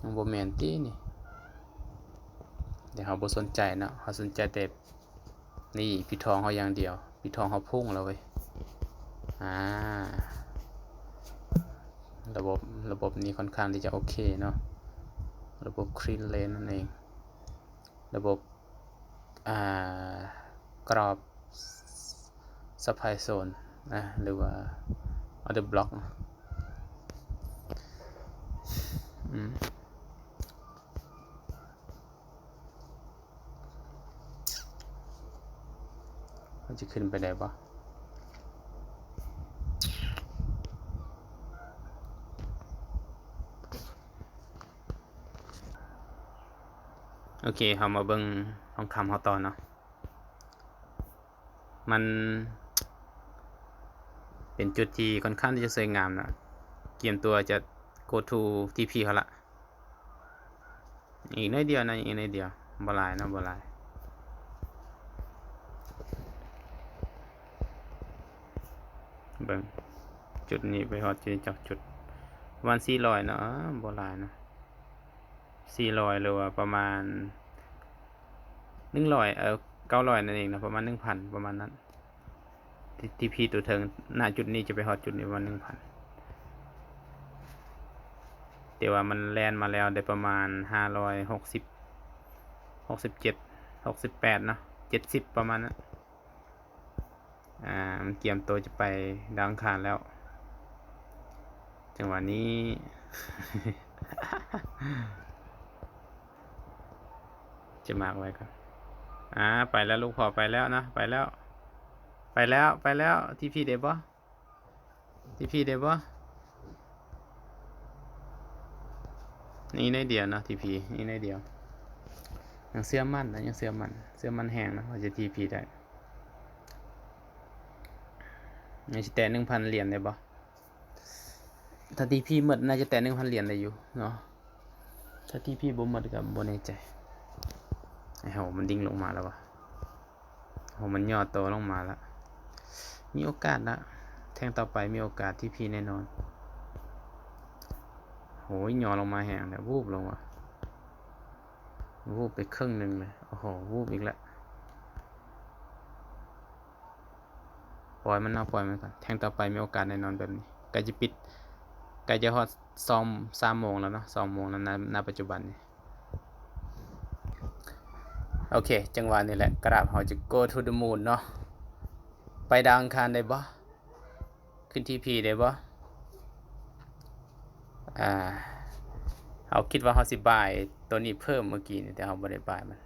ຍັງບໍ່ແມ່ນຕິນີ້? ແຕ່ເຮົາບໍ່ສົນໃຈເນາະ ເຮົາສົນໃຈແຕ່ ນີ້ ປິດທອງເຮົາຢ່າງດຽວ ປິດທອງເຮົາພຸ່ງແລ້ວເວີຍ. ອາ ລະບົບ ລະບົບນີ້ຄ່ອນຂ້າງທີ່ຈະໂອເຄເນາະ ລະບົບ clean lane ນັ້ນເອງ. ລະບົບ ອ່າ ກຣອບ ຊັບພລາຍໂຊນ ນະ ຫຼືວ່າ ອໍເດີບລັອກ ອືມ ມັນຈະຂຶ້ນໄປໄດ້ບໍ່? ໂອເຄ ເຮົາມາເບິ່ງທອງຄຳເຮົາຕໍ່ເນາະ. ມັນເປັນຈຸດທີ່ຄ່ອນຂ້າງທີ່ຈະສວຍງາມນະ. ກຽມຕົວຈະ go to ທີພີ ເຮົາລະ. ອີກໜ້ອຍດຽວນະ, ອີກໜ້ອຍດຽວ. ບໍ່ຫຼາຍເນາະ, ບໍ່ຫຼາຍ. ເບິ່ງ ຈຸດນີ້ໄປຮອດຈຸດນີ້ຈັກຈຸດ? ປະມານສີ່ຮ້ອຍເນາະ, ເອີ ບໍ່ຫຼາຍນະ. ສີ່ຮ້ອຍ ຫຼືວ່າປະມານໜຶ່ງຮ້ອຍ ເອີ ເກົ້າຮ້ອຍນັ້ນເອງເນາະ, ປະມານໜຶ່ງພັນ ປະມານນັ້ນ. ທີ ທີພີ ຕົວເທິງ ນະ ຈຸດນີ້ຈະໄປຮອດຈຸດນີ້ປະມານໜຶ່ງພັນ ແຕ່ວ່າມັນແລ່ນມາແລ້ວໄດ້ປະມານຫ້າຮ້ອຍຫົກສິບ ຫົກສິບເຈັດ ຫົກສິບແປດເນາະ ເຈັດສິບ ປະມານນັ້ນ. ອ່າ ມັນກຽມໂຕຈະໄປດາວອັງຄານແລ້ວ ຈັງຫວະນີ້ ຈະມາກໄວ້ກ່ອນ. ອ່າ ໄປແລ້ວລູກພໍ່ ໄປແລ້ວນະ ໄປແລ້ວ ໄປແລ້ວ ໄປແລ້ວ. ທີພີ ໄດ້ບໍ່? ທີພີ ໄດ້ບໍ່? ນີ້ໜ້ອຍດຽວເນາະ ທີພີ ນີ້ໜ້ອຍດຽວ. ຍັງເຊື່ອໝັ້ນນະ ຍັງເຊື່ອໝັ້ນ ເຊື່ອໝັ້ນແຮງນະ ວ່າຈະທີພີໄດ້. ຍັງຊິແຕະໜຶ່ງພັນຫຼຽນໄດ້ບໍ່? ຖ້າທີພີໝົດ ໜ້າຈະແຕະໜຶ່ງພັນຫຼຽນໄດ້ຢູ່ເນາະ. ຖ້າທີພີບໍ່ໝົດກໍບໍ່ແນ່ໃຈ. ເອົາ ມັນດິ້ງລົງມາແລ້ວວະ. ໂອ້ ມັນຫຍໍ້ໂຕລົງມາລະ. ມີໂອກາດລະ. ແທ່ງຕໍ່ໄປມີໂອກາດທີພີແນ່ນອນ. ໂອ້ຍ ຫຍໍ້ລົງມາແຮງແລ້ວ. ວູບລົງວ່າ ວູບໄປເຄິ່ງໜຶ່ງເລີຍ. ໂອ້ໂຫ ວູບອີກລະ. ປ່ອຍມັນເນາະ ປ່ອຍມັນກ່ອນ. ແທ່ງຕໍ່ໄປມີໂອກາດແນ່ນອນແບບນີ້. ໃກ້ຈະປິດ ໃກ້ຈະຮອດສອງ ສາມໂມງແລ້ວເນາະ ສອງໂມງແລ້ວນະ ນະປັດຈຸບັນນີ້. ໂອເຄ ຈັງຫວະນີ້ແຫຼະ ກຣາບເຮົາຈະ go to the moon ເນາະ. ໄປດາວອັງຄານໄດ້ບໍ່? ຂຶ້ນທີພີໄດ້ບໍ່? ອ່າ ເຮົາຄິດວ່າເຮົາຊິບາຍໂຕນີ້ເພີ່ມເມື່ອກີ້ນີ້ ແຕ່ເຮົາບໍ່ໄດ້ບາຍມັນ.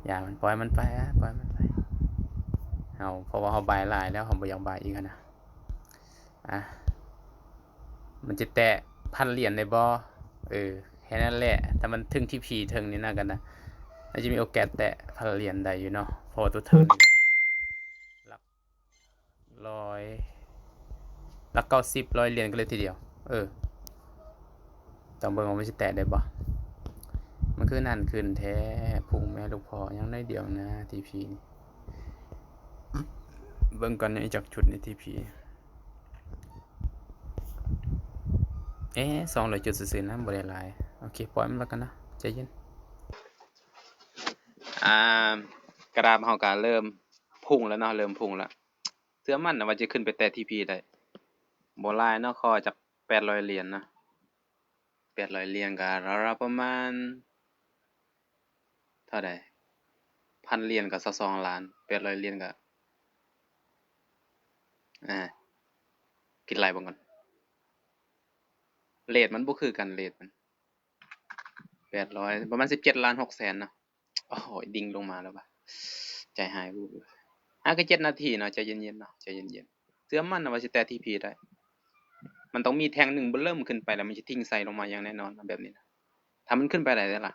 ຢ່າມັນ ປ່ອຍມັນໄປ ອ່າ ປ່ອຍມັນໄປ. ເຮົາ ເພາະວ່າເຮົາບາຍຫຼາຍແລ້ວ ເຮົາບໍ່ຢາກບາຍອີກຫັ້ນນະ. ອ່າ ມັນຈະແຕະພັນຫຼຽນໄດ້ບໍ່? ເອີ ແຄ່ນັ້ນແຫຼະ. ຖ້າມັນເຖິງທີພີເທິງນີ້ນະ ກໍນະ ໜ້າຈະມີໂອກາດແຕະພັນຫຼຽນໄດ້ຢູ່ເນາະ ເພາະວ່າຕົວເທິງນີ້ ຫຼັກຮ້ອຍ ຫຼັກເກົ້າສິບ ຮ້ອຍຫຼຽນກັນເລີຍທີດຽວ. ເອີ ຕ້ອງເບິ່ງວ່າມັນຊິແຕະໄດ້ບໍ່? ມັນຄືນັ້ນຂຶ້ນແທ້. ພຸ້ງແມ່ລູກພໍ່ ຍັງໜ້ອຍດຽວນະ ທີພີນີ້. ເບິ່ງກ່ອນ ຍັງອີກຈັກຈຸດນີ້ ທີພີ. ເອ ສອງຮ້ອຍຈຸດຊື່ໆນະ ບໍ່ໄດ້ຫຼາຍ. ໂອເຄ ປ່ອຍມັນແລ້ວກັນນະ ໃຈເຢັນ. ອ່າ ກຣາບເຮົາກໍເລີ່ມພຸ້ງແລ້ວເນາະ ເລີ່ມພຸ້ງແລ້ວ. ເຊື່ອໝັ້ນນະວ່າຈະຂຶ້ນໄປແຕະທີພີໄດ້. ບໍ່ຫຼາຍເນາະ ຂໍຈັກແປດຮ້ອຍຫຼຽນນະ. ແປດຮ້ອຍຫຼຽນກໍລາວໆປະມານເທົ່າໃດ? ພັນຫຼຽນກໍຊາວສອງລ້ານ ແປດຮ້ອຍຫຼຽນກໍ ອ່າ ຄິດໄລ່ເບິ່ງກ່ອນ. ເຣດມັນບໍ່ຄືກັນ ເຣດມັນ ແປດຮ້ອຍ ປະມານສິບເຈັດລ້ານຫົກແສນເນາະ. ໂອ້ຍ ດິ້ງລົງມາແລ້ວວະ ໃຈຫາຍວູບ. ຫາກໍເຈັດນາທີເນາະ ໃຈເຢັນໆເນາະ ໃຈເຢັນໆ. ເຊື່ອໝັ້ນນະວ່າຊິແຕະທີພີໄດ້. ມັນຕ້ອງມີແທ່ງໜຶ່ງເບິ່ມຂຶ້ນໄປ ແລ້ວມັນຊິຖິ້ມໃສ່ລົງມາຢ່າງແນ່ນອນນະ ແບບນີ້ນະ. ຖ້າມັນຂຶ້ນໄປໄດ້ເດ້ລະ.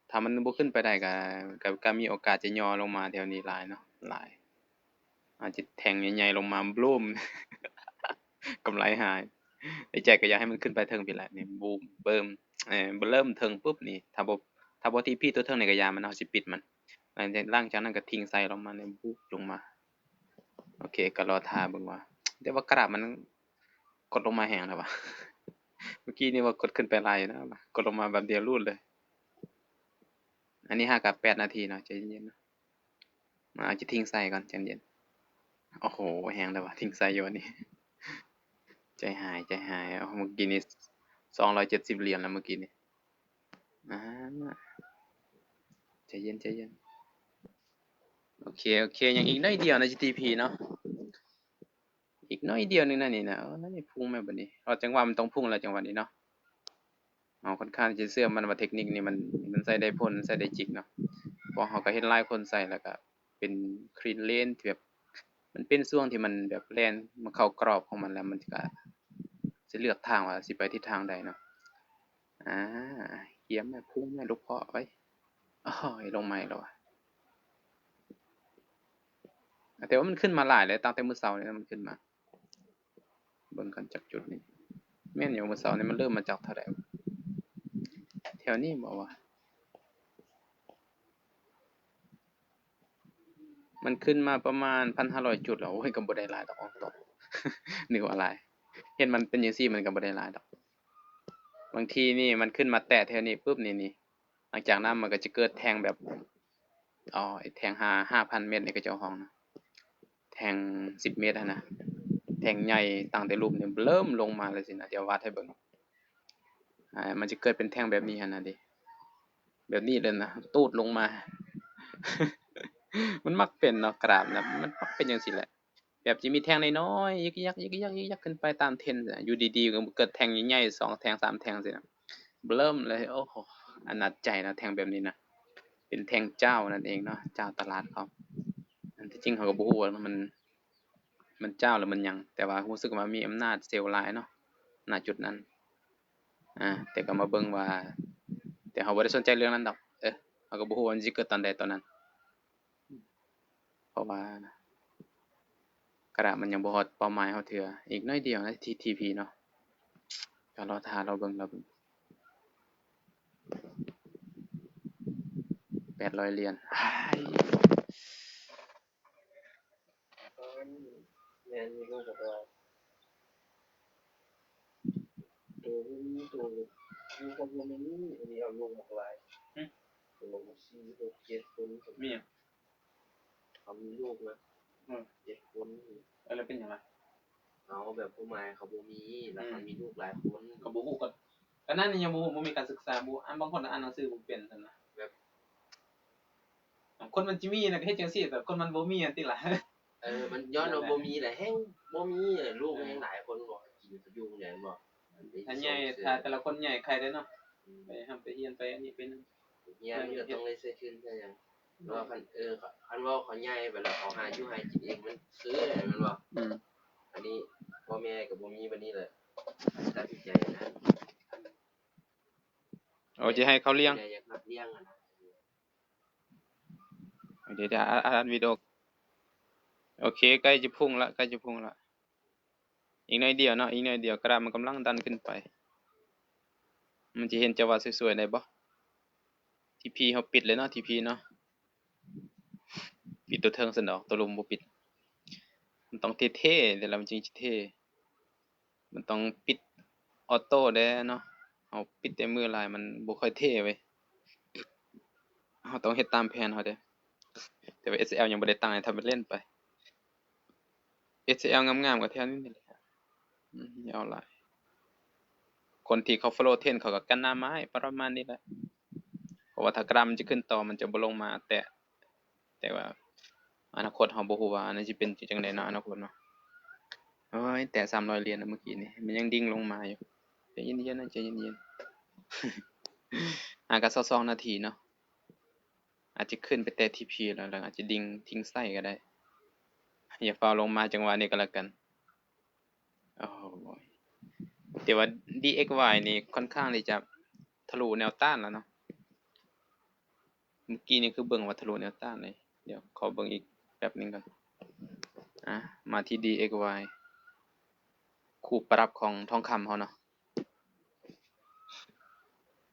ຖ້າມັນບໍ່ຂຶ້ນໄປໄດ້ກໍ ກໍ ກໍມີໂອກາດຈະຫຍໍ້ລົງມາແຖວນີ້ຫຼາຍເນາະ ຫຼາຍ. ອາດຈະແທ່ງໃຫຍ່ໆລົງມາບລູມ ກຳໄລຫາຍ. ໃນໃຈກໍຢາກໃຫ້ມັນຂຶ້ນໄປເທິງພີ້ແຫຼະ ນີ້ ບູມ ເບິ່ມ ເອີ ເລີ່ມເທິງປຸບນີ້ ຖ້າບໍ່ ຖ້າບໍ່ທີພີຕົວເທິງນີ້ກໍຢ່າມັນ ເຮົາຊິປິດມັນ. ຫຼັງຈາກ ຫຼັງຈາກນັ້ນກໍຖິ້ມໃສ່ລົງມານີ້ ບູບລົງມາ. ໂອເຄ ກໍລໍຖ້າເບິ່ງວ່າ ແຕ່ວ່າກຣາບມັນກົດລົງມາແຮງແລ້ວວະ. ເມື່ອກີ້ນີ້ວ່າກົດຂຶ້ນໄປຫຼາຍຢູ່ນະ ກົດລົງມາແບບດຽວຫຼຸດເລີຍ. ອັນນີ້ຫາກະແປດນາທີເນາະ ໃຈເຢັນໆເນາະ. ມາ ເອົາຈະຖິ້ມໃສ່ກ່ອນ ໃຈເຢັນໆ. ໂອ້ໂຫ ແຮງແລ້ວວະ ຖິ້ມໃສ່ຢູ່ອັນນີ້. ໃຈຫາຍ ໃຈຫາຍ. ເອົາ ເມື່ອກີ້ນີ້ສອງຮ້ອຍເຈັດສິບຫຼຽນແລ້ວ ເມື່ອກີ້ນີ້. ອ່າ ໃຈເຢັນ ໃຈເຢັນ. ໂອເຄ ໂອເຄ ຍັງອີກໜ້ອຍດຽວນະ ຊິທີພີເນາະ. ອີກໜ້ອຍດຽວໜຶ່ງນະນີ້ນະ. ໂອ້ ນັ້ນນີ້ພຸ່ງແມ່ນບັດນີ້. ເພາະຈັງຫວະມັນຕ້ອງພຸ່ງແລ້ວ ຈັງຫວະນີ້ເນາະ. ເຮົາຂ້ອນຂ້າງຈະເຊື່ອໝັ້ນວ່າເທັກນິກນີ້ມັນ ມັນໃຊ້ໄດ້ຜົນ ໃຊ້ໄດ້ຈິງເນາະ. ເພາະເຮົາກໍເຫັນຫຼາຍຄົນໃຊ້ ແລ້ວກໍເປັນ clean lane ທີ່ແບບ ມັນເປັນຊ່ວງທີ່ມັນແບບແລ່ນ ມັນເຂົ້າກຣອບຂອງມັນແລ້ວ ມັນກໍຊິເລືອກທາງວ່າຊິໄປທິດທາງໃດເນາະ. ອາ ກຽມແມ່ ພຸ່ງແມ່ ລູກເພາະເອີຍ. ໂອ້ຍ ລົງມາອີກແລ້ວຫວາ. ແຕ່ວ່າມັນຂຶ້ນມາຫຼາຍແລ້ວ ຕັ້ງແຕ່ມື້ເຊົ້ານີ້ມັນຂຶ້ນມາ. ເບິ່ງກ່ອນຈັກຈຸດນີ້ ແມ່ນຢູ່ ມື້ເຊົ້ານີ້ມັນເລີ່ມມາຈາກເທົ່າໃດ? ແຖວນີ້ບໍ່ວະ? ມັນຂຶ້ນມາປະມານພັນຫ້າຮ້ອຍຈຸດແລ້ວ. ໂອ້ຍ ກໍບໍ່ໄດ້ຫຼາຍດອກ ເວົ້າຕົງ ນຶກວ່າຫຼາຍ. ເຫັນມັນເປັນຈັ່ງຊີ້ ມັນກໍບໍ່ໄດ້ຫຼາຍດອກ. ບາງທີນີ້ມັນຂຶ້ນມາແຕະແຖວນີ້ປຶບ ນີ້ ນີ້ ຫຼັງຈາກນັ້ນມັນກໍຈະເກີດແທ່ງແບບ ອໍ ແທ່ງຫ້າ ຫ້າພັນເມັດນີ້ ເຂົາເຈົ້າຮ້ອງນະ ແທ່ງສິບເມັດຫັ້ນນະ ແທ່ງໃຫຍ່ຕັ້ງແຕ່ລຸ່ມນີ້ເລີ່ມລົງມາແລ້ວຊີ້ນະ. ດຽວວາດໃຫ້ເບິ່ງ ອາ ມັນຈະເກີດເປັນແທ່ງແບບນີ້ຫັ້ນນະເດ ແບບນີ້ເລີຍນະ ຕູດລົງມາ. ມັນມັກເປັນເນາະ ກຣາຟນະ ມັນມັກເປັນຈັ່ງຊີ້ແຫຼະ. ແບບຈະມີແທ່ງນ້ອຍໆ ຍຶກຍັກ ຍຶກຍັກ ຍຶກຍັກຂຶ້ນໄປຕາມເທຣນ ຢູ່ດີໆກໍເກີດແທ່ງໃຫຍ່ໆ ສອງແທ່ງ ສາມແທ່ງຊີ້ນະ ເລີ່ມເລີຍ. ໂອ້ໂຫ ອະໜາດໃຈນະ ແທ່ງແບບນີ້ນະ ເປັນແທ່ງເຈົ້ານັ້ນເອງເນາະ ເຈົ້າຕະຫຼາດເຂົາ. ອັນທີ່ຈິງເຮົາກໍບໍ່ຮູ້ວ່າມັນ ມັນເຈົ້າ ຫຼື ມັນຫຍັງ ແຕ່ວ່າຮູ້ສຶກວ່າມີອຳນາດເຊວຫຼາຍເນາະ ນະຈຸດນັ້ນ. ອາ ແຕ່ກໍມາເບິ່ງວ່າ ແຕ່ເຮົາບໍ່ໄດ້ສົນໃຈເລື່ອງນັ້ນດອກ ເອີ ເຮົາກໍບໍ່ຮູ້ວ່າມັນຊິເກີດຕອນໃດຕອນນັ້ນ. ເພາະວ່າກະດາດມັນຍັງບໍ່ຮອດເປົ້າໝາຍເຮົາເທື່ອ. ອີກໜ້ອຍດຽວນະ ທີ່ ທີ ພີ ເນາະ. ກໍລໍຖ້າລໍເບິ່ງ ລໍເບິ່ງ. ແປດຮ້ອຍຫຼຽນ. ອ້າຍ ແມ່ນຢູ່ ແມ່ນຢູ່ ແຕ່ວ່າ ໂຕບໍ່ມີ ໂຕຢູ່ກັບບໍ່ມີ ອັນນີ້ເອົາລົງບັກຫຼາຍ. ຫຶ? ໂຕສີ່ ຫົກ ເຈັດຄົນ ມີຫຍັງ? ເຂົາມີລູກນະ ອືມ ເຈັດຄົນ. ເອີ ແລ້ວເປັນຫຍັງລະ? ເອົາ ແບບຄວາມໝາຍເຂົາບໍ່ມີ ແລ້ວເຂົາ ອືມ ມີລູກຫຼາຍຄົນ. ກໍບໍ່ຮູ້ ກໍ ກໍນັ້ນຍັງບໍ່ຮູ້ ບໍ່ມີການສຶກສາ ບໍ່ ອ່ານ ບາງຄົນອ່ານໜັງສືບໍ່ເປັນຊັ້ນນະ ແບບ ຄົນມັນຊິມີນະ ກໍເຮັດຈັ່ງຊີ້ ແຕ່ຄົນມັນບໍ່ມີຫັ້ນຕິລະ. ເອີ ມັນຍ້ອນວ່າ ນັ້ນແຫຼະ ບໍ່ມີແຫຼະ ແຮ່ງບໍ່ມີ ລູກ ເອີ ແຮ່ງຫຼາຍຄົນບໍ່ ກິນຢູ່ແຫຼະ ແມ່ນບໍ່? ຖ້າໃຫຍ່ ຖ້າແຕ່ລະຄົນໃຫຍ່ໄຄແດ່ເນາະ ອືມ ໄປຮ່ຳໄປຮຽນ ໄປອັນນີ້ໄປນັ້ນ ຮຽນມັນກໍຕ້ອງໄດ້ໃຊ້ທຶນໃຊ້ຫຍັງ ອືມ ແຕ່ວ່າຄັນ ເອີ ຄັນເວົ້າເຂົາໃຫຍ່ໄປແລ້ວ ເຂົາຫາຢູ່ຫາກິນເອງ ມັນຄືແລ້ວແມ່ນບໍ່? ອືມ ອັນນີ້ພໍ່ແມ່ກໍບໍ່ມີ ບັດນີ້ແຫຼະ ຕັດສິນໃຈນະ. ໂອ້ ຈະໃຫ້ເຂົາລ້ຽງ ແມ່ຢາກຮັບລ້ຽງຫັ້ນນະ. ດຽວ ດຽວ ອັດ ອັດ ອັດວິດີໂອ. ໂອເຄ ໃກ້ຈະພຸ່ງລະ ໃກ້ຈະພຸ່ງລະ. ອີກໜ້ອຍດຽວເນາະ ອີກໜ້ອຍດຽວ ກຣາຟມັນກຳລັງດັນຂຶ້ນໄປ. ມັນຈະເຫັນຈັງຫວະສວຍໆ ໄດ້ບໍ່? ທີ ພີ ເຮົາປິດເລີຍເນາະ ທີ ພີ ເນາະ. ປິດຕົວເທິງຊັ້ນດອກ ຕົວລຸ່ມບໍ່ປິດ. ມັນຕ້ອງເທ່ໆ ແລ້ວມັນຈຶ່ງຊິເທ່. ມັນຕ້ອງປິດອອໂຕ້ແດ່ເນາະ. ເຮົາປິດແຕ່ມືຫຼາຍມັນບໍ່ຄ່ອຍເທ່ເວີຍ. ເຮົາຕ້ອງເຮັດຕາມແຜນເຮົາເດ້. ແຕ່ວ່າ ເອສແອລ ຍັງບໍ່ໄດ້ຕັ້ງໃຫ້ທຳເປັນເລ່ນໄປ. ເອສແອລ ງາມໆ ກໍແຖວນີ້ນີ້ແຫຼະ. ອືມ ຢ່າເອົາຫຼາຍ. ຄົນທີ່ເຂົາ follow trend ເຂົາກໍກັນໜ້າໄມ້ປະມານນີ້ແຫຼະ. ເພາະວ່າຖ້າກຣາຟມັນຈະຂຶ້ນຕໍ່ ມັນຈະບໍ່ລົງມາແຕະ ແຕ່ວ່າອະນາຄົດເຮົາບໍ່ຮູ້ວ່າມັນຊິເປັນຈັ່ງໃດເນາະ ອະນາຄົດເນາະ. ໂອ້ຍ ແຕະສາມຮ້ອຍຫຼຽນແລ້ວມື້ກີ້ນີ້ ມັນຍັງດິ້ງລົງມາຢູ່. ໃຈເຢັນໆ ນະ ໃຈເຢັນໆ. ຫາກໍຊາວສອງນາທີເນາະ ອາດຈະຂຶ້ນໄປແຕະທີ ພີ ແລ້ວ ແລ້ວອາດຈະດິ້ງ ດິ້ງໃສ່ກໍໄດ້. ຢ່າຟ້າວລົງມາຈັງຫວະນີ້ກໍແລ້ວກັນ. ໂອ້ໂຫ ແຕ່ວ່າ ດີເອັກວາຍ ນີ້ຄ່ອນຂ້າງທີ່ຈະທະລຸແນວຕ້ານແລ້ວເນາະ. ເມື່ອກີ້ນີ້ຄືເບິ່ງວ່າທະລຸແນວຕ້ານເລີຍ. ດຽວຂໍເບິ່ງອີກແປັບໜຶ່ງກ່ອນ. ອາ ມາທີ່ ດີເອັກວາຍ ຄູ່ປະດັບຂອງທອງຄຳເຮົາເນາະ.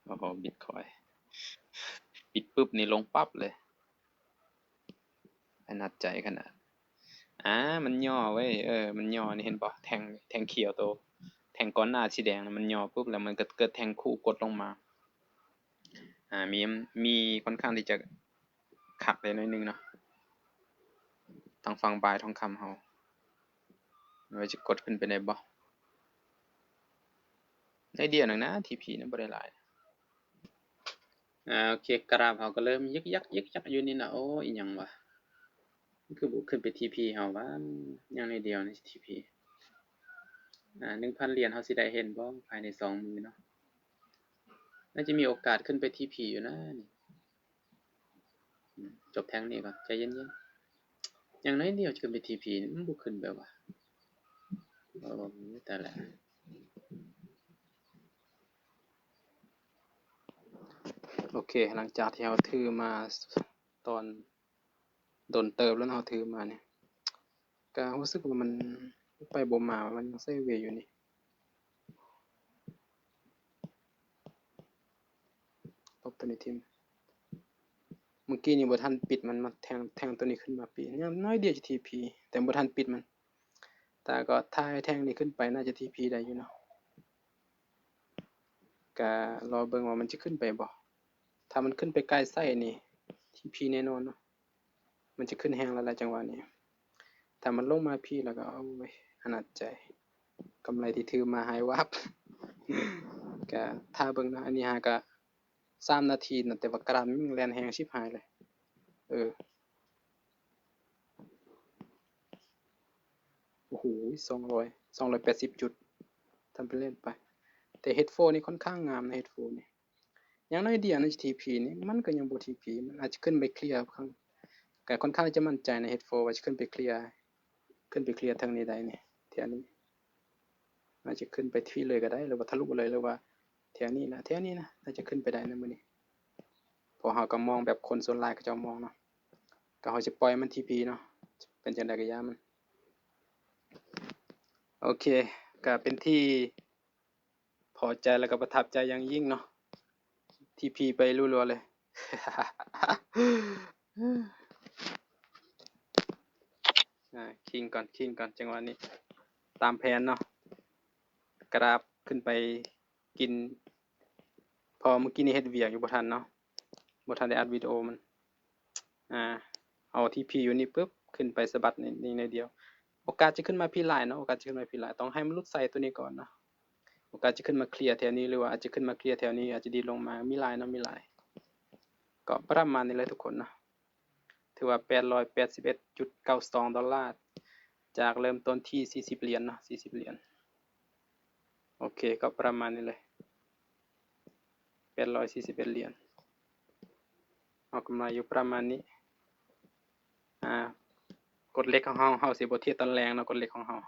ໂອ້ໂຫ ບິດຄອຍ ປິດປຶບນີ້ລົງປັບເລີຍ. ອະໜາດໃຈຂະໜາດ. ອາ ມັນຫຍໍ້ເວີຍ ເອີ ມັນຫຍໍ້ນີ້ ເຫັນບໍ່? ແທ່ງ ແທ່ງຂຽວໂຕ ແທ່ງກ້ອນໜ້າສີແດງນະ ມັນຫຍໍ້ປຶບ ແລ້ວມັນກໍເກີດແທ່ງຄູ່ກົດລົງມາ. ອາ ມີ ມີ ຄ່ອນຂ້າງທີ່ຈະຄັກໄດ້ໜ້ອຍໜຶ່ງເນາະ ທາງຝັ່ງບາຍທອງຄຳເຮົາ. ວ່າຈະກົດຂຶ້ນໄປໄດ້ບໍ່? ໄດ້ດຽວໜຶ່ງນະ ທີ ພີ ນະ ບໍ່ໄດ້ຫຼາຍ. ອາ ໂອເຄ ກຣາຟເຮົາກໍເລີ່ມຍຶກຍັກ ຍຶກຍັກຢູ່ນີ້ນະ. ໂອ້ ອີ່ຫຍັງວະ? ມັນຄືບໍ່ຂຶ້ນໄປທີພີເຮົາວະ? ຍັງໜ້ອຍດຽວນີ້ທີພີ. ອາ ໜຶ່ງພັນຫຼຽນເຮົາຊິໄດ້ເຫັນບໍ່ພາຍໃນສອງມື້ເນາະ? ໜ້າຈະມີໂອກາດຂຶ້ນໄປທີພີຢູ່ນະນີ້. ອືມ ຈົບແທ່ງນີ້ກ່ອນ ໃຈເຢັນໆ. ຢ່າງໜ້ອຍດຽວຈະຂຶ້ນໄປທີພີນີ້ ມັນບໍ່ຂຶ້ນແບບວ່າ ໂອ້ ຕາຍແລ້ວ. ໂອເຄ ຫຼັງຈາກທີ່ເຮົາຖືມາຕອນດົນເຕີບແລ້ວເນາະ ເຮົາຖືມານີ້ ກະຮູ້ສຶກວ່າມັນໄປບໍ່ມາ ມັນຍັງໄຊເວຢູ່ນີ້. ລົບໂຕນີ້ຖິ້ມ. ເມື່ອກີ້ນີ້ບໍ່ທັນປິດ ມັນມາແທງ ແທງໂຕນີ້ຂຶ້ນມາປີ ຍັງໜ້ອຍດຽວຈະທີພີ ແຕ່ບໍ່ທັນປິດມັນ. ແຕ່ກໍຖ້າໃຫ້ແທ່ງນີ້ຂຶ້ນໄປ ໜ້າຈະທີພີໄດ້ຢູ່ເນາະ. ກະລໍເບິ່ງວ່າມັນຈະຂຶ້ນໄປບໍ່. ຖ້າມັນຂຶ້ນໄປໃກ້ໄຊນີ້ ທີພີແນ່ນອນເນາະ. ມັນຈະຂຶ້ນແຮງແລ້ວລະຈັງຫວະນີ້. ຖ້າມັນລົງມາພີ້ແລ້ວກໍ ໂອ້ຍ ອະໜາດໃຈ ກຳໄລທີ່ຖືມາຫາຍວັບ. ກະຖ້າເບິ່ງເນາະ ອັນນີ້ຫາກະສາມນາທີນະ ແຕ່ວ່າກຣາຟມັນແລ່ນແຮງຊິບຫາຍເລີຍ. ເອີ ໂອ້ໂຫ ສອງຮ້ອຍ ສອງຮ້ອຍແປດສິບຈຸດ ທຳເປັນເລ່ນໄປ. ແຕ່ເຮດໂຟນີ້ຄ່ອນຂ້າງງາມນະ ເຮດໂຟນີ້. ຢ່າງໜ້ອຍດຽວໃນທີພີນີ້ ມັນກໍຍັງບໍ່ທີພີ ມັນອາດຈະຂຶ້ນໄປເຄລຍ ກະຄ່ອນຂ້າງທີ່ຈະໝັ້ນໃຈໃນເຮດໂຟວ່າຈະຂຶ້ນໄປເຄລຍ ຂຶ້ນໄປເຄລຍທາງນີ້ໄດ້ນີ້ ແຖວນີ້ ອາດຈະຂຶ້ນໄປທີ່ເລີຍກໍໄດ້ ຫຼືວ່າທະລຸເລີຍ ຫຼືວ່າແຖວນີ້ນະ ແຖວນີ້ນະ ອາດຈະຂຶ້ນໄປໄດ້ໃນມື້ນີ້. ເພາະເຮົາກໍມອງແບບຄົນສ່ວນຫຼາຍເຂົາເຈົ້າມອງເນາະ ກໍເຮົາຈະປ່ອຍມັນທີພີເນາະ ເປັນຈັ່ງໃດກໍຢ່າມັນ. ໂອເຄ ກໍເປັນທີ່ ພໍໃຈ ແລ້ວກໍປະທັບໃຈຢ່າງຍິ່ງເນາະ ທີພີໄປລັວໆເລີຍ. ອາ ຄິງກ່ອນ ຄິງກ່ອນ ຈັງຫວະນີ້ ຕາມແຜນເນາະ ກະດາບຂຶ້ນໄປກິນ ເພາະວ່າມື້ກີ້ນີ້ເຮັດວຽກຢູ່ ບໍ່ທັນເນາະ ບໍ່ທັນໄດ້ອັດວິດີໂອມັນ. ອາ ເອົາທີພີຢູ່ນີ້ປຶບ ຂຶ້ນໄປສະບັດນີ້ໜ້ອຍດຽວ ໂອກາດຈະຂຶ້ນມາພີ້ຫຼາຍເນາະ ໂອກາດຈະຂຶ້ນມາພີ້ຫຼາຍ ຕ້ອງໃຫ້ມັນຫຼຸດໄຊໂຕນີ້ກ່ອນເນາະ. ໂອກາດຈະຂຶ້ນມາເຄລຍແຖວນີ້ ຫຼືວ່າອາດຈະຂຶ້ນມາເຄລຍແຖວນີ້ ອາດຈະດີດລົງມາ ມີຫຼາຍເນາະ ມີຫຼາຍ. ກໍປະມານນີ້ແຫຼະທຸກຄົນເນາະ ຖືວ່າແປດຮ້ອຍແປດສິບເອັດຈຸດເກົ້າສອງດອນລາ ຈາກເລີ່ມຕົ້ນທີ່ສີ່ສິບຫຼຽນເນາະ ສີ່ສິບຫຼຽນ. ໂອເຄ ກໍປະມານນີ້ເລີຍ ແປດຮ້ອຍສີ່ສິບເອັດຫຼຽນ ເອົາກຳໄລຢູ່ປະມານນີ້. ອາ ກົດເຫຼັກຂອງເຮົາ ເຮົາຊິບໍ່ທຽບຕອນແລງເນາະ ກົດເຫຼັກຂອງເຮົາ.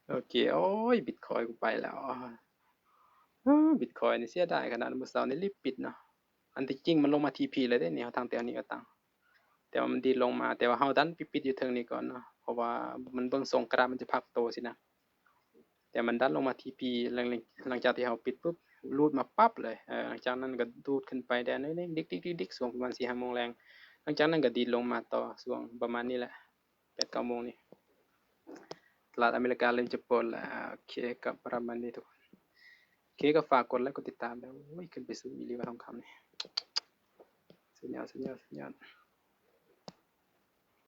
ໂອເຄ ໂອ້ຍ ບິດຄອຍກູໄປແລ້ວ ບິດຄອຍນີ້ເສຍດາຍຂະໜາດ ມື້ເຊົ້ານີ້ລີບປິດເນາະ. ອັນທີ່ຈິງມັນລົງມາທີພີເລີຍເດ້ນີ້ ເຮົາຕັ້ງແຕ່ອັນນີ້ກໍຕັ້ງ ແຕ່ວ່າມັນດີດລົງມາ ແຕ່ວ່າເຮົາດັນໄປປິດຢູ່ເທິງນີ້ກ່ອນເນາະ ເພາະວ່າມັນເບິ່ງຊົງກະດາບມັນຈະພັກໂຕຊີ້ນະ. ແຕ່ມັນດັນລົງມາທີພີ ຫຼັງ ຫຼັງຈາກທີ່ເຮົາປິດປຶບ ຮູດມາປັບເລີຍ ເອີ ຫຼັງຈາກນັ້ນກໍດູດຂຶ້ນໄປແດ່ໜ້ອຍໜຶ່ງ ດິກໆໆໆ ຊ່ວງປະມານສີ່ຫ້າໂມງແລງ ຫຼັງຈາກນັ້ນກໍດີດລົງມາຕໍ່ຊ່ວງປະມານນີ້ແຫຼະ ແປດເກົ້າໂມງນີ້ ຕະຫຼາດອາເມລິກາເລີ່ມຈະປົນແລ້ວ. ໂອເຄ ກໍປະມານນີ້ທຸກຄົນ ໂອເຄ ກໍຝາກກົດໄລກົດຕິດຕາມແດ່. ໂອ້ຍ ຂຶ້ນໄປສູງອີ່ຫຼີວ່າທອງຄຳນີ້ ສຸດຍອດ ສຸດຍອດ ສຸດຍອດ.